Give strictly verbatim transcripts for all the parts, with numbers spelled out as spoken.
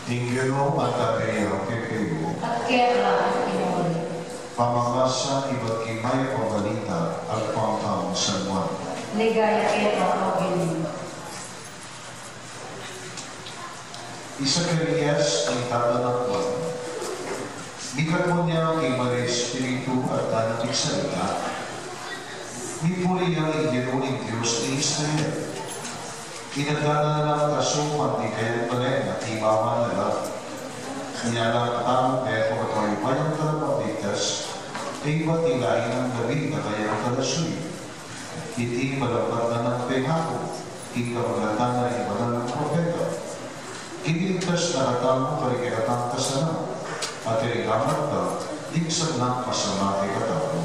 Ing Ginu mantabi ya kekayu. At keka mu rin. Pamamasa ibat king Mayap a Balita agpang kang San Juan. Ligaya keka, O Ginu. I Zacarias, ing tata nang Juan, mikatmu ne king Banal a Espiritu at dana pigsalita: Mipuri ya ing Ginu, ing Dios ning Israel. Inadal na lang kasu panti kayang balen at imawan na la. Iyalang tamu kaya pakabayubayung Tagapagligtas, e ibat ing lahi nang David a kayang kalasuyu. Iti malambat na nang pengaku king kapamilatan na ring banal a propeta. Iligtas na katamu karing kekatang kasalanan, at iringamat na king sablang masama kekatamu.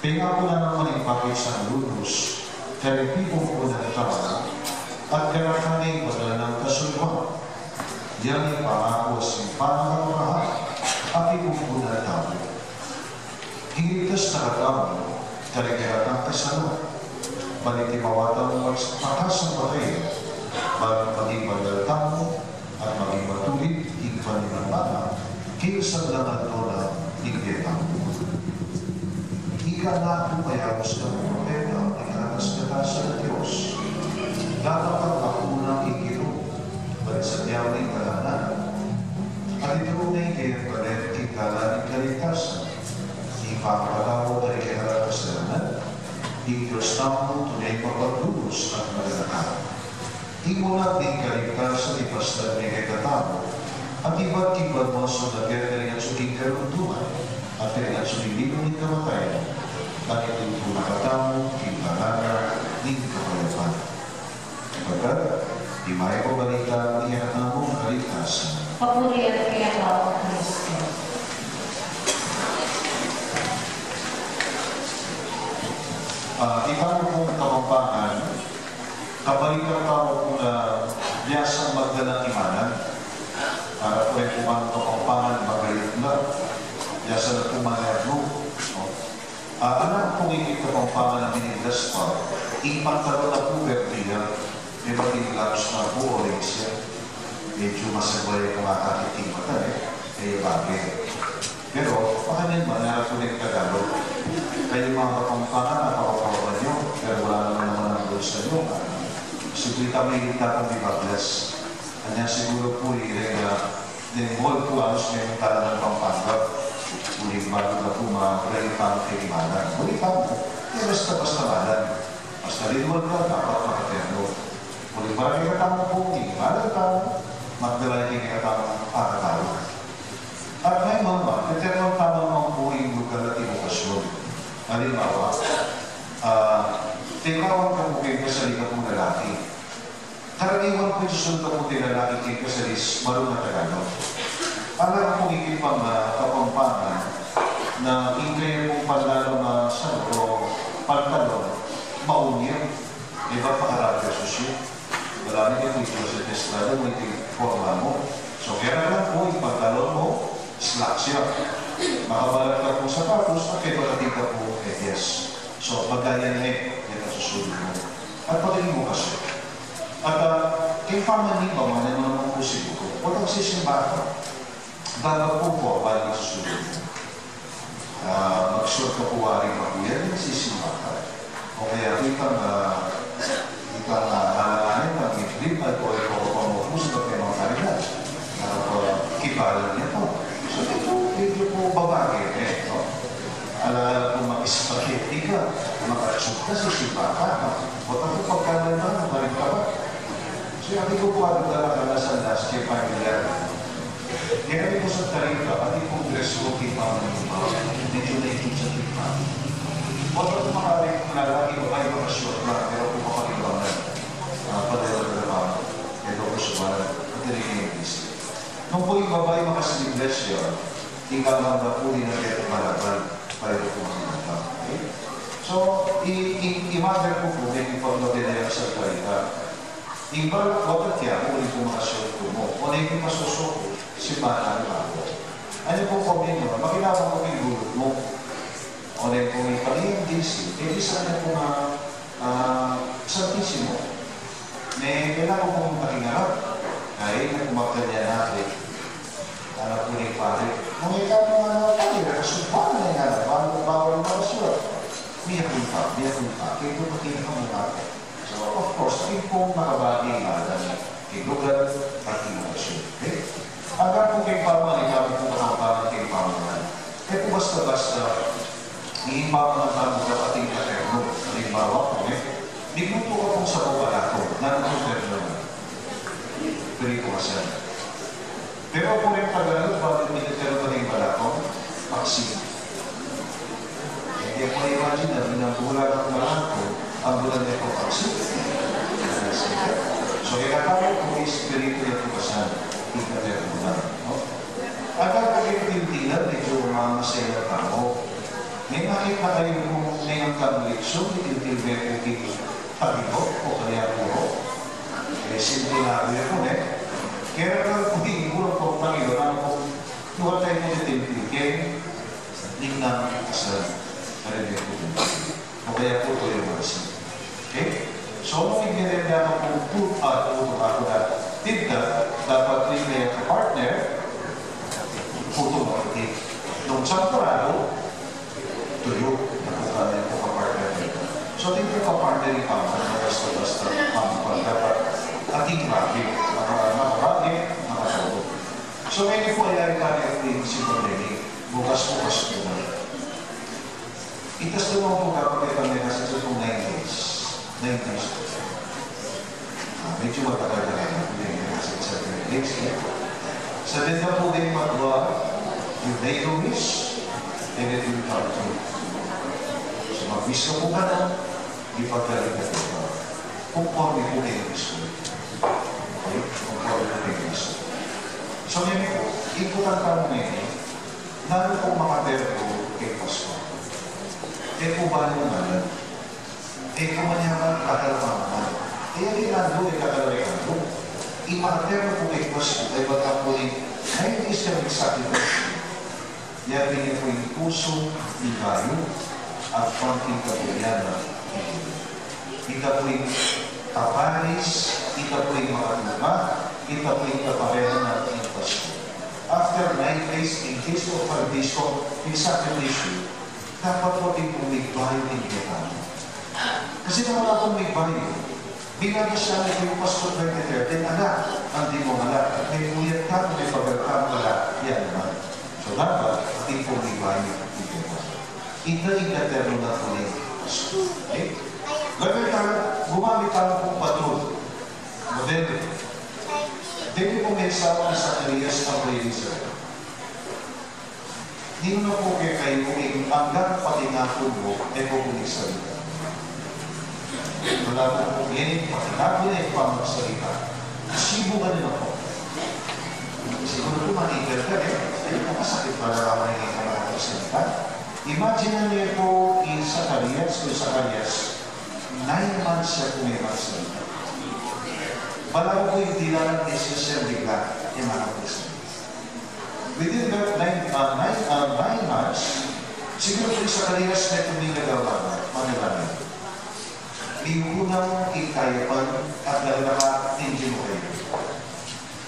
Pengaku na nang manipakit sang lunus karing pipumpunan tamu, at ganakan ing banal nang kasunduan. Yang ing pangaku a simpan nang Abraham a pipumpunan tamu. Iligtas na katamu karing kekatang kasalanan, ban iti mawa tamung makasambahayag, ban maging banal tamu, at maging matulid ing panimandala king sablang aldo na ning bie tamu. Ika na pu, mayawus kang propeta, ing katas-katasan a Dios. Dapat pagpakunan ing Ginu, ban sabian ning tahanan. At ituru na ing kayang balen king dalan ning kaligtasan, ing pamapatawad da ring kekatang kasalanan. Ing Dios tamu tune ing mapaglulus at mananakit. Ing munag ning kaligtasan ipastan ne kekatamu, at ibat king banua sumagad karing atsu king karunduman, at karing atsu king lino ning kamatayan, at ituturu na katamu king banal ning kapayapan. Sapagkat ing Mayap a Balita ing atinang kaligtasan. Papurian keka, O Kristo. Ah, ing tau pung Kapampangan, kabalikan tau pung, ah, biasang magdalang imanan. Para pu rin pu mang Kapampangan, magalit na. Biasa na pu manernu, no? Ah, anak pung ikit Kapampangan a minidlas pa, ing pantalon na pu berde ya, e ba ing gloves na pu orange ya. Medyu masagwa ya pu makakit king mata, e. E ya bage. Pero makanyan man, e ra pu ning Tagalog. Kayu mga Kapampangan, napakaporma yu, pero wala naman naman ang bulsa yu. Siguru ita mahilig na pung mibaglas. Anya siguru pu, e, ring, ah, ring mall pu, halos meron talagang Pampanga. Uling bago na pu, ma-, uling bago kay Imalan. Uling bago, e, basta-basta malan. Basta rin mall ka, dapat makaterno. Uling barangay na tamu pu, e, malan tamu, magdala ing kekatamung pakatau. At mayman, determinado tamu naman pu ing lugal at ing okasyon. Halimbawa, ah, tekawan ka pu king kasali ka pung lalaki. Karaniwan pu ing susundan da pu king lalaki king kasali, marunung Tagalog. Ala pung ikit pang, ah, Kapampangan na ing kaya pung pantalon na sa o pantalon, maunir. Ibat pa karabya susi. Wala na ing video sa estrada mo, iti porma mo. So, kaya na lang pu, ing pantalon mo, slacks ya. Makabalat ka pung sapatos, at kaya balating ka pung medyas. So, bagayan ne, yan ang susunod mo. At pagiging mo kasi. At, ah, kaya pa man ning pamana mo naman pu siguro. Huwag kang sisimba ka. Dapat pu formal ing susunod mo. Ah, mag-suot ka pu waring makuyan, sisimba ka. O kaya pu itang, ah, itang, ah, alanganin, pag-itlip, at o ito ko pang mapus, pag kaya mga karidad. Para pu, kibalan niya pu. So, ito, ito pu babae, e, no? Ala-ala pu mag-spaghetti ka, mag-atsuk ka, sisimba ka, no? O tapos pagkanan na, maring ka ba? So, yung ito pu, ano talaga, nasa last year, pamilyar. Kaya kami pu sa Tarifa, atin pung dress code king pamanyumba, medyo naikit sa king pamanyumba. Wala pu makaring lalaki, babae, maka-short lang, pero kung makaliwangan, ah, padala-dala pa, ito pu sa bayan, at rin yung busy. Nung pu ing babae maka-sleeveless ya, ing kamang na pu, di na kaya malabal, pareho pu makinabang. Okay? So, i-, i-, i-mother ko pu, may ipagmagana yang sa Tarifa. Ing balak ko, ba't kaya mo, uli ko makasuot ko mo? O na yung pasusuot ko, simbahan na ako. Ano pung komento? Makinabang ko king gulut mo. O na yung pung ipag-iinggit, e, di sana pu nga, ah, Santisimo. May kailangan pung pakingarap. Ay, na kumakanya Dia kung bakit ito pati na kamunga. So, of course, ing pong makabagay na lang king lugar at king okasyon. Okay? Agad kung king pamamangan, ikaw kung makabagay king pamamangan. E po basta-basta, ing pamamangan tamu dapat ing katerno. Halimbawa po, eh, migluto ka pong sabaw balakong, nanu pong terno na? Prito asin. Pero kung rin Tagalog, bakit may nagkaroon pa rin balakong? Paksiw. Hindi ko ma-imagine na binabula ng balakong, ang bulan niya po paksiw. So, kaya tayo kung espiritu niya po kasal, hindi ka meron na, no? At ang pagkikipintilan, medyo mamasaya na tao. May makita kayo kung may ang kamulit, so, may tintil, may cooking. Sabi ko, o kaya po, eh, simple na ako yun, eh. Kaya lang po, hindi ko lang po, Panginoon, ano po, luha tayo po sa temple, kaya, hindi namin kasal, kaya po, o kaya po, tuyo yung mga sin. Okay? So, nung imerenda ka po, po, ah, po, po, ako na, tinda, dapat po yung kaya ka partner, po, tuyo, okay? Nung sampurado, tuyo, nakuha na yung kapartner nito. So, atin po kapartner yung pampan, na basta-basta pampan, dapat ating rabi, maka-, makarami, makatulog. So, ngayon po ay ay tayo yung si Bonnie, bukas po, bukas po na. Itas naman po kapag ito may nasa sa itong nine days. Nine days po. Ah, medyo matagal na rin. Hindi na kasi sa three days, eh. Sabi na po din madwa, you may do this, and it will come true. So, mag-wish ka po ka na, ipagdali ka po ka. Conforme po kayo gusto. Okay? Conforme po kayo gusto. So, ngayon po, ikutan ka mo ngayon, nanu po makaterno kay Pasko? E po ba yung ngalan? E, kumanyaman, kakal pa naman. E, ang ginagawa, e, kakal na ginagawa. Imater na po kay Kristo, kay bata po ni, ngayon is kami sa akin. Yabi niya po yung puso ni bayu, at pangking kabulian na ito. Ita po yung kaparis, ita po yung makatuma, ita po yung kaparehan na yung Pasko. After nine days, in case of tradition, in sacrifice, dapat po atin pong migbayu king bie tamu. Kasi kung wala pong migbayu, binabasya na yung Pasko twenty thirteen, ala, ang di mo ala, may buyat ka, may pagal ka, wala, yan naman. So, dapat atin pong migbayu king bie tamu. Ita ing katerno na po ning Pasko. Okay? Gagawin tayo, gumamit tayo pong patrol. Modelo. Dili po may asawa ni Zacarias ang kay Elizabeth. Ninu na po kekayu ing anggang patinapun mu, e ko pumigsalita. Wala po po ngayon, patinapun na yung pamagsalita. Sibukan na po. Siguro po, manigal ka, eh. Ayun po, masakit pala naman yung pamagsalita. Imagine niyo po, in Zacarias, kung Zacarias, nine months siya po may magsalita. Wala po yung dilalang message siya, bigla, yung mga magsalita. Within that nine, uh, nine, uh, nine months, siguro po yung Zacarias na ito may nagawa na, manalangin. Miuhunang ikayapan at lalaka, hindi mo kayo.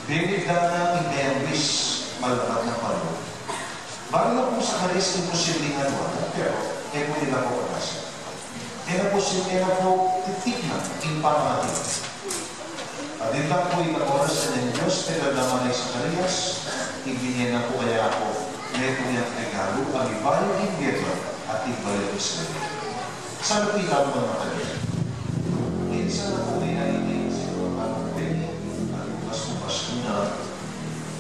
Benigdana ing kayang wis, malamat ng panahon. Bali na po Zacarias, imposible nga duwa, pero e po nila po pag-asa. E na po si-, e na po titikman ing pamangati. At din lang po ing oras na ng Diyos, pero naman ay Zacarias, ibinye na po kaya ako, may po niyang regalo, ang ibayo king Diego, at ibayo king Israel. Sana po ikaw naman makalimutan. Minsan na po may narinig siguro parang pwede, at bukas po Pasko na.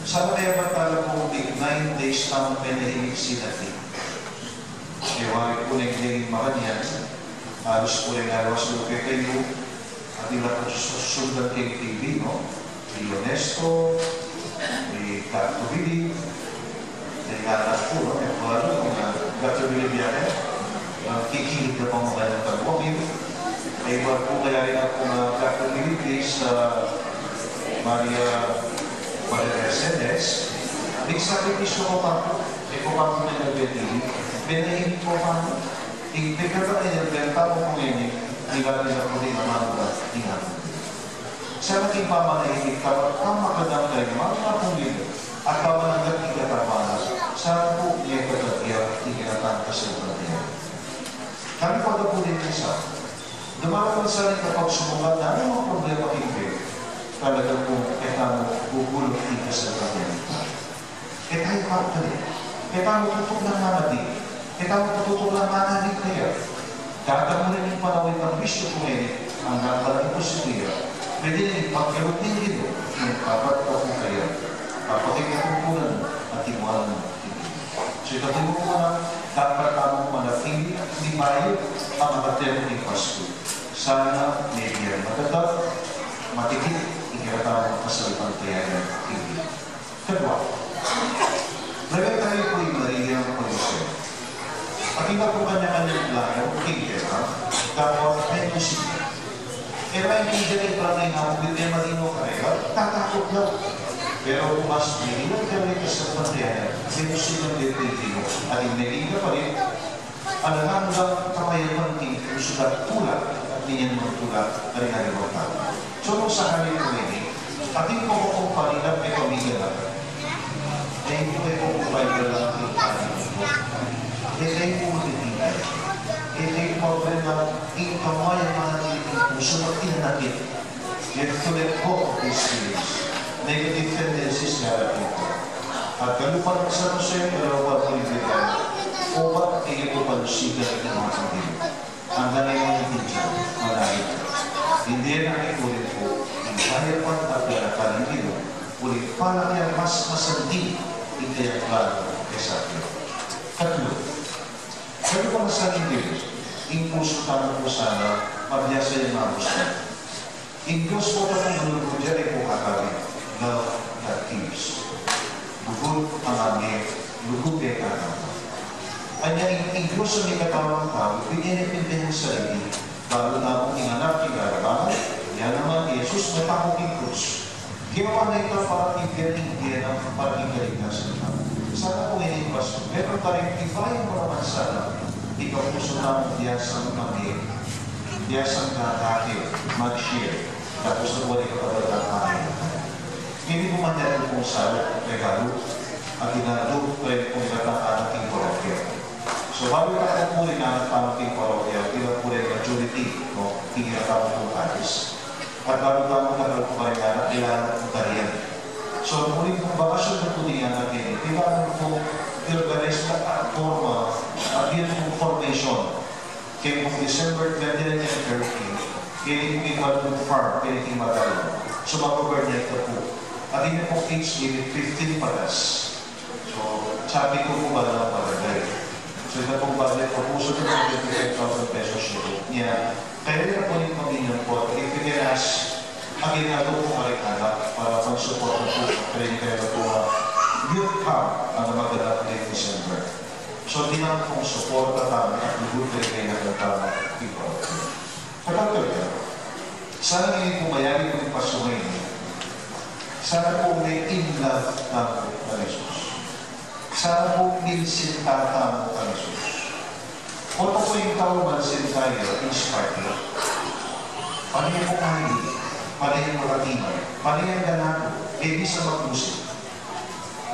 Sana kaya ba talaga po big nine days naman may nahilig sinabi? Kaya wari po na yung makanyan, halos po rin halos po kayo, at ila po susundan kay T V, no? Ni Ernesto, ni Tato Billy, ni Nana po, no? Ni Abuelo, ni Tato Billy Biyahe, ang kikilig na pang mga yung tagwagin. Ay, iba po kaya rin ako na Tato Billy, please, uh, Maria, Maria Mercedes. May sakripisyo ko pa po, may ko pa po na nagdedili. May nahilig ko pa po. Ing pekado ay nagbenta ko po ngayon, eh, ang gabi na po rin ang mga tingnan. Sa ating pamanahimik, kapag ang magandang tayo, mga pumili, at pamananggap ikatarmana, sa po niya katagya, ikinatang kasulatan niya. Kami pagkapunin ng Talaga pung e tamu gugulung king kasalpantayanan. E tamu papali, e tamu tutulang mamadi, e tamu tutulang manalig kaya. Dadamurin ing panawit nang bisyu ku ngeni, anggang malaki ku si kuya, pwede na ipagkalub ning Ginu, nung papat ka pu kaya, papakit na pu na, at iwanan mo. So, ikatulu pu na, dapat tamung manatili, di bayu, ang mga termo ni Pasko. Sana, medya, matatag, matikit, ikatawang kasalpantayanan, hindi. Kadua, lawen tamu pu i Maria at i Jose. Atin na pu kanya-kanyang plano, king kaya, dapat may musika. E, maintindihan ing plano ning Apo, di tamu malinaw karela, tatakut la. Pero mas minilang kami kasalpantayanan, may musika ng Pilipino, at yung naging kapalit, alang anggang kamayaman king pusu at tula, at niyan magtula, at rin ang ibang tao. So, nung sakali pu ini, atin pu kung paninap e kami ganap. E pu, e pu Bible lang ing paninap. E kayu pu matitigan. E kayu pu problema, ing kamayaman king pusu at inanakit. You have to let go of these feelings. Negative tendencies na atin pu. At kalupa ng San Jose, kalupa ng Biblia, o ba, e pu pansigan ng mga pamilya. Ang nanay mo yung teacher, malayo. Hindi yan ang ikunin ko. Ang kaya pang pagkakalimutan mo, ulit para kaya mas masandi, hindi ang plano kaysa akin. Katlo, sabi ko na sa inyo, ing pusu tamu pu sana, mabiasa yang mabustan. Ing Dios pu tamu manunod ya, e pu kakabit, love that gives. Lugud a mamie, lugud a kakabit. Anya ing, ing Dios a mikatawan tau, pin-e ne pin-e ing sarili, balu na mu ing anak king kararangan, ya naman i Jesus metamu king krus. Ginawa na ita para king bie ning bie nang para king kaligtasan tau. Sana pu ngeni ing Pasko, meron tayung ibayung pamansana, ing kapusu tamung biasang mamie, biasang kakabit, mag-share, tapos na pu ing kapatad na tayo. Ini pu manyaman pung salu, regalo, aginaldo, pu ing katang anak king parokya. So, balu tamu pu rin anak tamu king parokya, ila pu rin majority, no, king anak tamu pung paris. At balu tamu tagal pu pa rin anak, ila anak pu tarian. So, nung uli pung bakasyon na pu ning anak ini, kailangan pu i-organize na ang forma, at yan pung formation. Kaya pung December twenty-nine and thirty, kaya pung iba pung farm, kaya pung madalo. So, mag-overnight na pu. At ini pung age limit, fifteen pataas. So, sabi ko pu, bala barangay. So, ita pung budget pu, so, twenty-five thousand pesos ita pu. Nya, kaya rin pu ning pamilya pu, if you can ask, again, atin pu karikala, para pang-support na pu, kaya rin kaya pu, ah, youth camp, ang maganap ngeni December. So, bilang pung support na tamu, at lugud kaya rin ang tamu, people. Kapatid, sana ngeni pu mayari pu ing Pasko ngeni, sana pu maging in love tamu kang Jesus. Sana pu minsinta tamu kang Jesus. Oto pu ing tau mansinta ya, in spite of. Pane ya pung aini, pane ya pung makatiman, pane ya pung ganado, e bisa magmusik.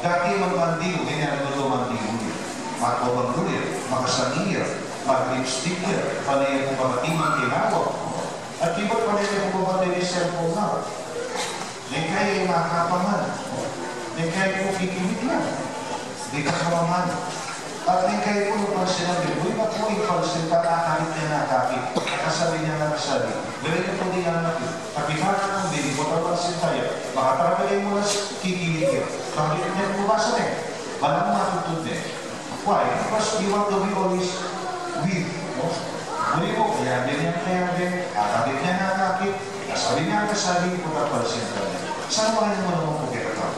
Dati magmandiu, ngeni alang mandiu ya. Magpabanggo ya, makasangi ya, mag-lipstick ya, pane ya pung makatiman king awak. At ibat pane ya pung babateri cellphone na. Neng kayi makapangan, neng kayi pu kikimit ya, di ka kamangan. At neng kayi pu nung pansinan, di pu ing pansin, kakakit ne na kakit, kasabi ne na kasabi. Gawin ne pu di anak yu, kapitan, di pu tapansin tayu. Makataraga ne mu na kikimit ya. Bakit ne pu basa ne? Balang matutud ne. Why? Because you want to be always with, no? Muli mo, kaya ganyan, kaya ganyan, kakakit ne na kakit, kasabi ne na kasabi, pu tapansin tayu. Sana wala naman naman pu kaya tau.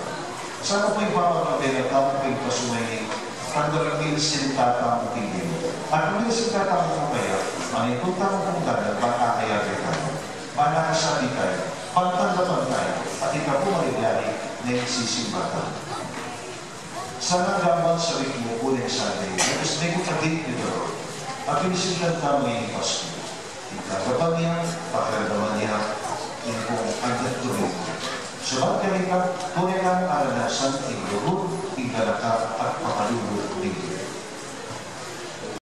Sana pu ing pamagkabela tamu king Pasko ngeni, tanggalan minsinta tamu king Ginu. At minsinta tamu kaya, manipun tamu kung dapat, bang kakaya tamu, bang nakasabi tayu, bang tanggapan tayu, at ika pu maligaya, neng sisimba tamu. Sana gawan sa week mu pu neng Sunday, tapos may kung update nito, at minsinta tamu ing Pasko. Ing tanggapan ya, pakiramdaman ya, ing kung andang tuloy. Subalit kanita, tune nang aranasan ing lugud